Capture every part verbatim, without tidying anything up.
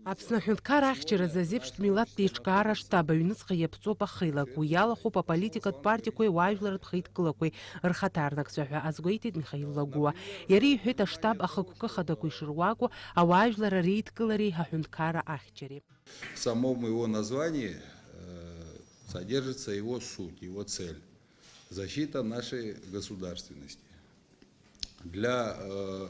Аԥсны аҳәынҭқар ахьчаразы азеиԥштә милаҭтә еиҿкаара аштаб аҩныҵҟа иаԥҵоуп ахеилак. Уи иалахәуп аполитикатә партиақәеи ауаажәларратә хеидкылақәеи рхаҭарнакцәа ҳәа азгәеиҭеит Михаил Лагәуа. Иара иҳәеит аштаб ахықәкы хадақәа ишыруаку ауаажәлар реидкылареи аҳәынҭқарра ахьчареи. В самом его названии э, содержится его суть, его цель. Защита нашей государственности. Для э,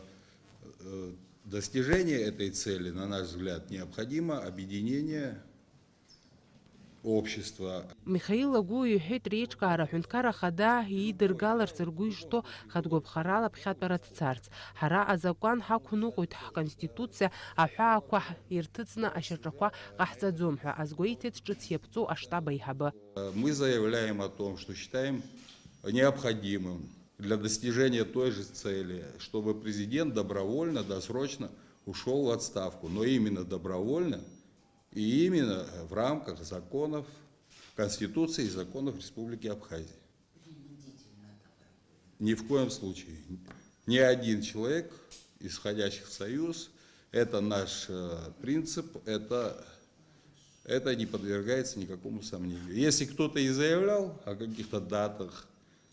э, достижения этой цели, на наш взгляд, необходимо объединение общества. Михаил Лагәуа иҳәеит, реиҿкаара аҳәынҭқар ахада иидыргаларц ргәы ишҭоу хатәгәаԥхарала ԥхьатәара дцарц. Ҳара азакәан ҳақәныҟәоит, ҳконституциа аҳәаақәа ирҭыҵны ашьаҿақәа ҟаҳҵаӡом ҳәа азгәеиҭеит ҿыц иаԥҵоу аштаб аиҳабы. Мы заявляем о том, что считаем необходимым для достижения той же цели, чтобы президент добровольно, досрочно ушел в отставку, но именно добровольно и именно в рамках законов, Конституции и законов Республики Абхазия. Ни в коем случае. Ни один человек из входящих в Союз, это наш э, принцип, это, это не подвергается никакому сомнению. Если кто-то и заявлял о каких-то датах,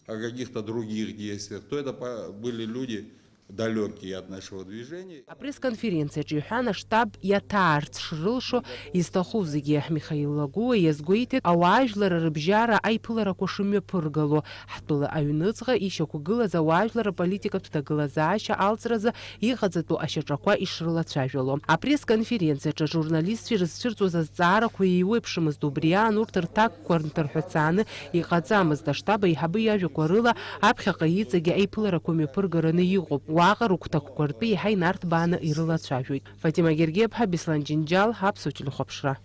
о каких-то других действиях, то это были люди, далекие от нашего движения. Апресс-конференциаҿы иҳәан, аштаб иаҭаарц шрылшо изҭаху зегьы. Михаил Лагәуа иазгәеиҭеит, ауаажәлар рыбжьара аиԥыларақәа шымҩаԥыргало, ҳтәыла аҩныҵҟа ишьақәгылаз ауаажәлар аполитикатә ҭагылазаашьа алҵразы иҟаҵатәу ашьаҿақәа ишрылацәажәало. Апресс-конференциаҿы ажурналистцәа ирызцәырҵуаз азҵаарақәа еиуеиԥшымызт, убри аан урҭ рҭакқәа нҭырҳәацааны иҟаҵамызт. Аштаб аиҳабы иажәақәа рыла, аԥхьаҟа иҵегьы аиԥыларақәа мҩаԥыргараны иҟоуп. Уаҟа рыгәҭакқәа ртәы еиҳа инарҭбааны ирылацәажәоит. Фатима Гергиаԥҳа, Беслан Џьынџьал, Аԥсуа телехәаԥшра.